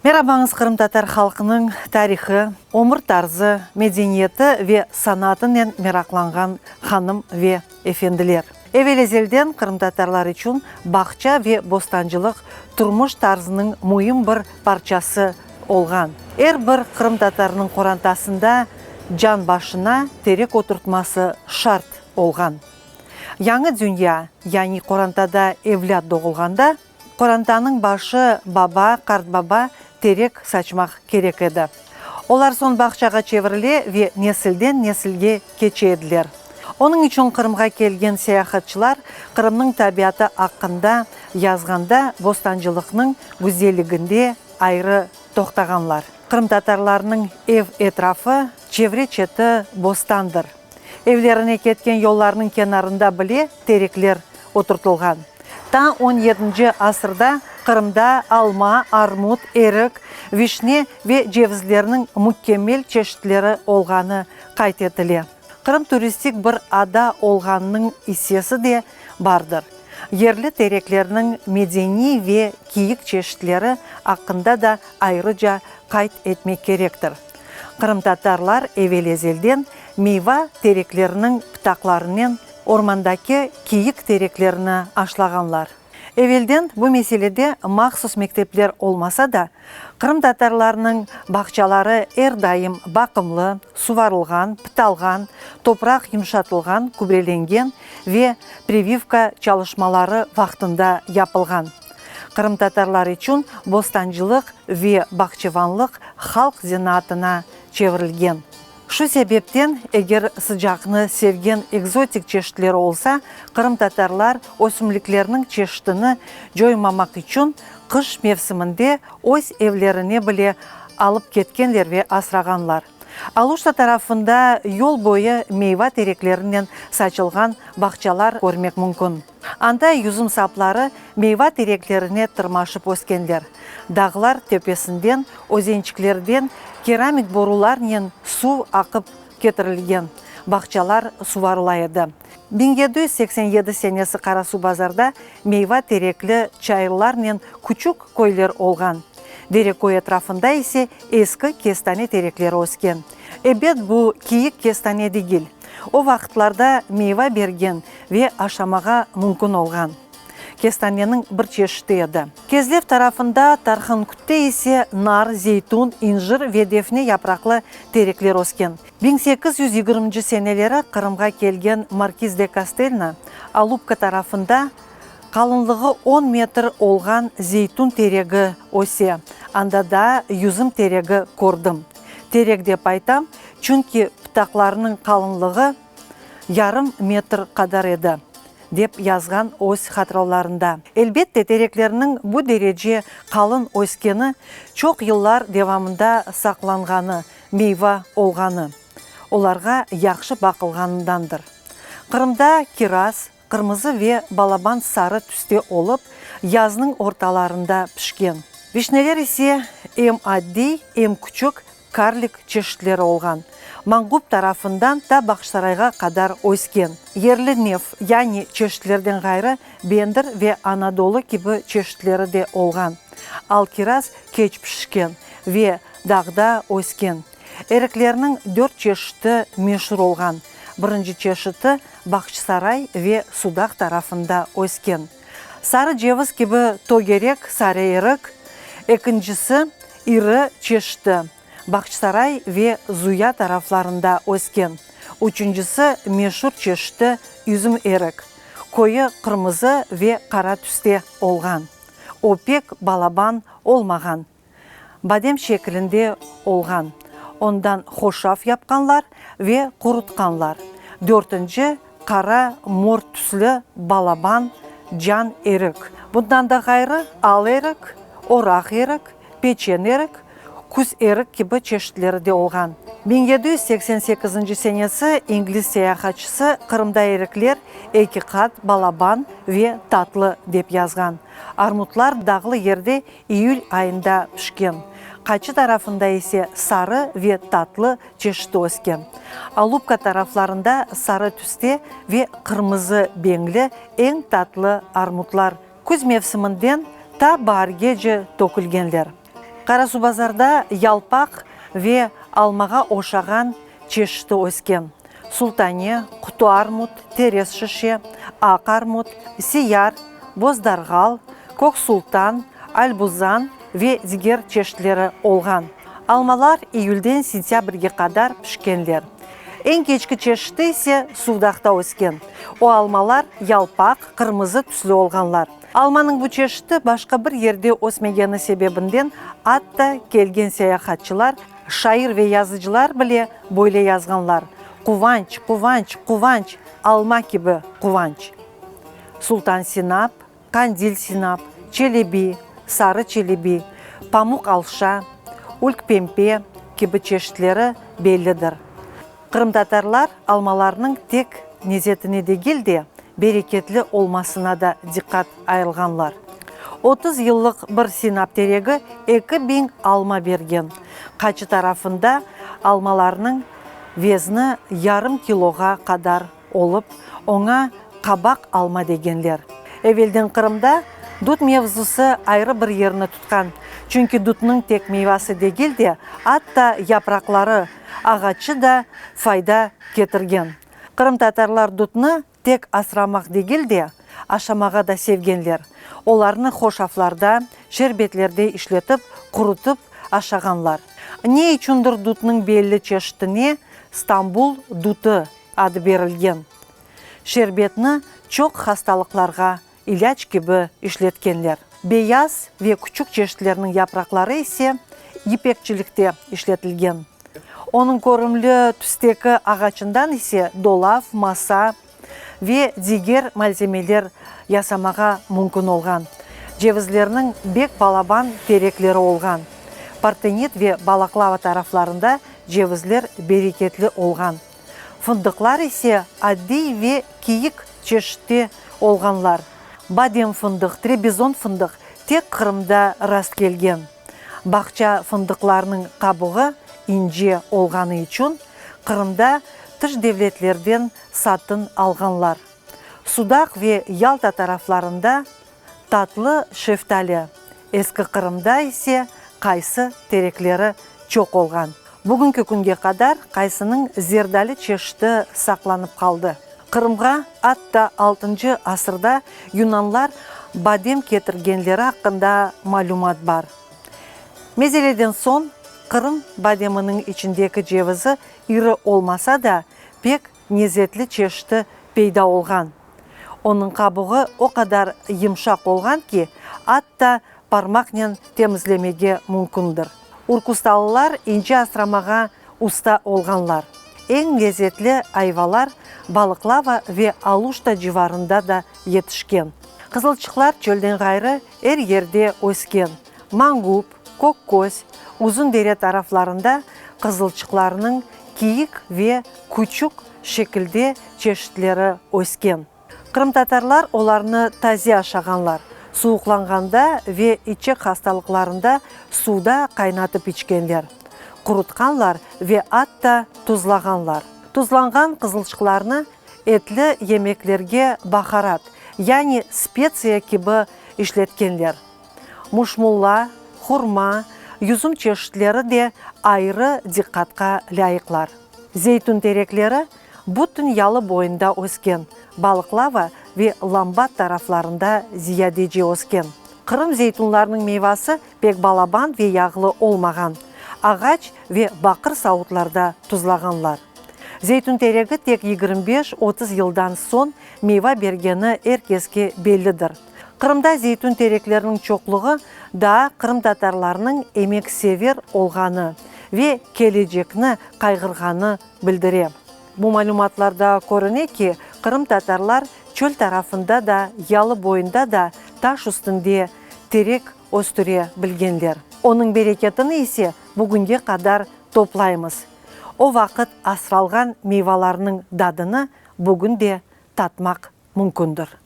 Merabañız, qırımtatar halqınıñ tarihı, ömür tarzı, medeniyeti ve sanatınen meraqlanğan hanım ve efendiler! Evel-ezelden qırımtatarlar içün bağça ve bostancılıq turmuş tarzınıñ müim bir parçası olğan. Er bir qırımtatarnıñ qorantasında can başına terek oturtması şart olğan. Yañı dünya, yani qorantada evlât doğulğanda, Qorantanıñ başı, baba, qartbaba terek saçmaq kerek edi. Olar soñ bağçağa çevirile ve nesilden nesilge keçe ediler. Onıñ içün Qırımğa kelgen seyahatçılar Qırımnıñ tabiatı aqqında yazğanda bostancılıqnıñ güzelliginde ayrı toqtağanlar. Qırımtatarlarnıñ ev etrafı, çevre-çeti bostandır. Evlerine ketken yollarnıñ kenarında bile terekler oturtılğan. Ta on yedinci asırda Qırımda alma, armut, erik, vişne ve cevizlerniñ mükemmel çeşitleri olğanı qayd etile. Qırım turistik bir ada olğanınıñ issesi de bardır. Yerli tereklerniñ medeniy ve kiyik çeşitleri aqqında da ayrıca qayd etmek kerektir. Qırımtatarlar evel-ezelden meyva terekleriniñ pıtaqlarınen ormandaki kiyik tereklerni aşlağanlar. Evelden bu meselede mahsus mektepler olmasa da, qırımtatarlarnıñ bağçaları er daim baqımlı, suvarılğan, pıtalğan, topraq yımşatılğan, kübrelengen ve privivka çalışmaları vaqtında yapılğan. Qırımtatarlar içün bostancılıq ve bağçevanlıq halq zenaatına çevirilgen. Şu sebepten, eger sıcaqnı sevgen ekzotik çeşitleri olsa, qırımtatarlar ösümliklerniñ çeşitini coymamaq içün qış mevsiminde öz evlerine bile alıp ketkenler ve asrağanlar. Aluşta tarafında yol boyu meyva tereklerinen saçılğan bağçalar körmek mümkün. Anda yüzüm sapları meyva tereklerine tırmaşıp öskenler. Dağlar töpesinden, özençiklerden keramik borularnen suv aqıp ketirilgen, bağçalar suvarıla edi. 1787 senesi Qarasuvbazarda meyva terekli çayırlarnen küçük köyler olğan. Dereköy etrafında ise eski kestane terekleri ösken. Ebet, bu kiyik kestane degil. O vaqıtlarda meyva bergen ve aşamağa mümkün olğan kestaneniñ bir çeşiti edi. Kezlev tarafında Tarhankütte ise nar, zeytun, injir ve defne yapraqlı terekler ösken. 1820-nci seneleri Qırımğa kelgen Markiz de Kastelna Alupka tarafında qalınlığı on metr olğan zeytun teregi öse, anda daa yüzüm teregi kördim. Terek dep aytam, çünki pıtaqlarınıñ qalınlığı yarım metr qadar edi, dep yazğan öz hatıralarında. Elbette, tereklerniñ bu derece qalın öskeni, çoq yıllar devamında saqlanğanı, meyva olğanı, olarğa yahşı baqılğanındandır. Qırımda kiraz, qırmızı ve balaban sarı tüste olıp, yaznıñ ortalarında pişken. Vişneler ise em addiy, em küçük karlik çeşitleri olğan. Mangup tarafından ta Bağçasarayğa qadar ösken. Yerli nev, yani çeşitlerden ğayrı, Bendir ve Anadolu kibi çeşitleri de olğan. Al kiraz keç pişken ve dağda ösken. Eriklerniñ dört çeşiti meşur olğan. Birinci çeşiti Bağçasaray ve Sudaq tarafında ösken. Sarı ceviz kibi tögerek sarı erik, ekincisi, iri çeşiti, Bağçasaray ve Zuya taraflarında ösken, üçüncisi, meşur çeşiti yüzüm erik, köyü qırmızı ve qara tüste olğan. O pek balaban olmağan. Badem şeklinde olğan. Ondan hoşaf yapqanlar ve qurutqanlar. Dörtünci, qara mor tüslü balaban can erik. Bundan da ğayrı, al erik, oraq erik, peçen erik, küz erik kibi çeşitleri de olğan. 1788 senesi ingliz seyahatçısı Qırımda erikler eki qat balaban ve tatlı dep yazğan. Armutlar dağlı yerde İyül ayında pişken, Qaçı tarafında ise sarı ve tatlı çeşiti ösken. Alupka taraflarında sarı tüste ve qırmızı beñli eñ tatlı armutlar küz mevsiminden ta baargece tökülgenler. Qarasuvbazarda yalpaq ve almağa oşağan çeşiti ösken, sultane, qutu armut, terez şişe, aq armut, siyar, bozdarğal, kök sultan, albuzan ve diger çeşitleri olğan. Almalar iyülden sentâbrge qadar pişkenler. Eñ keçki çeşiti ise Suvdaqta ösken. O almalar yalpaq, qırmızı tüslü olğanlar. Almanıñ bu çeşiti başqa bir yerde ösmegeni sebebinden atta kelgen seyahatçılar, şair ve yazıcılar bile böyle yazğanlar, Quvanç, quvanç, quvanç, alma kibi quvanç. Sultan Sinap, Qandil Sinap, Çelebi, Sarı Çelebi, Pamuq Alşa, Ülk Pempe kibi çeşitleri bellidir. Qırımtatarlar almalarnıñ tek nezetine degil de, bereketli olmasına da diqqat ayırğanlar. 30 yıllıq bir sinap teregi 2000 alma bergen. Qaçı tarafında almalarnıñ vezni yarım kiloğa qadar olıp, oña qabaq alma degenler. Evelden Qırımda dut mevzusı ayrı bir yerni tutqan, çünki dutnıñ tek meyvası degil de, atta yapraqları, ağaçı da fayda ketirgen. Qırımtatarlar dutnı tek asramaq degil de, aşamağa da sevgenler. Olarnı hoşaflarda, şerbetlerde işletip, qurutıp aşağanlar. Ne içündir dutnıñ belli çeşitine Stambul dutı adı berilgen. Şerbetni çoq hastalıqlarğa ilâc kibi işletkenler. Beyaz ve küçük çeşitlerniñ yapraqları ise yipekçilikte işletilgen. Onıñ körümli tüsteki ağaçından ise dolaf, masa ve diger malzemeler yasamağa mümkün olğan. Cevizlerniñ bek balaban terekleri olğan. Partenit ve Balaklava taraflarında cevizler bereketli olğan. Fındıqlar ise addiy ve kiyik çeşitte olğanlar. Badem fındıq, trebizon fındıq tek Qırımda rastkelgen. Bağça fındıqlarnıñ qabuğı ince olğanı içün Qırımda tış devletlerden satın alğanlar. Sudaq ve Yalta taraflarında tatlı şeftali, Eski Qırımda ise qaysı terekleri çoq olğan. Bugünki künge qadar qaysınıñ zerdali çeşiti saqlanıp qaldı. Qırımğa atta altıncı asırda yunanlar badem ketirgenleri aqqında malümat bar. Mezeleden soñ Qırım bademiniñ içindeki cevizi iri olmasa da, pek nezetli çeşiti peyda olğan. Onıñ qabuğı o qadar yımşaq olğan ki, atta parmaqnen temizlemege mümkündir. Urkustalılar inci asramağa usta olğanlar. Eñ lezetli ayvalar Balıqlava ve Aluşta civarında da yetişken. Qızılçıqlar çölden ğayrı er yerde ösken. Mangup, Kökköz, Uzun-Dere taraflarında qızılçıqlarnıñ kiyik ve küçük şekilde çeşitleri ösken. Qırımtatarlar olarnı taze aşağanlar, suvuqlanğanda ve içek hastalıqlarında suvda qaynatıp içkenler, qurutqanlar ve atta tuzlağanlar. Tuzlanğan qızılçıqlarnı etli yemeklerge baharat, yani spetsiya kibi işletkenler. Muşmulla, hurma, yüzüm çeşitleri de ayrı diqqatqa lâyıqlar. Zeytün terekleri bütün yalı boyunda ösken, Balıqlava ve Lambat taraflarında ziyadece ösken. Qırım zeytunlarınıñ meyvası pek balaban ve yağlı olmağan, ağaç ve baqır savutlarda tuzlağanlar. Zeytün teregi tek 25, 30 yıldan soñ meyva bergeni er keske bellidir. Qırımda zeytün terekleriniñ çoqluğı daa qırımtatarlarnıñ emeksever olğanı ve kelecekni qayğırğanı bildire. Bu malümatlarda körüne ki, qırımtatarlar çöl tarafında da, yalı boyunda da taş üstünde terek östüre bilgenler. Onıñ bereketini ise bugünge qadar toplaymız. O vaqıt asralğan meyvalarnıñ dadını bugün de tatmaq mümkündir.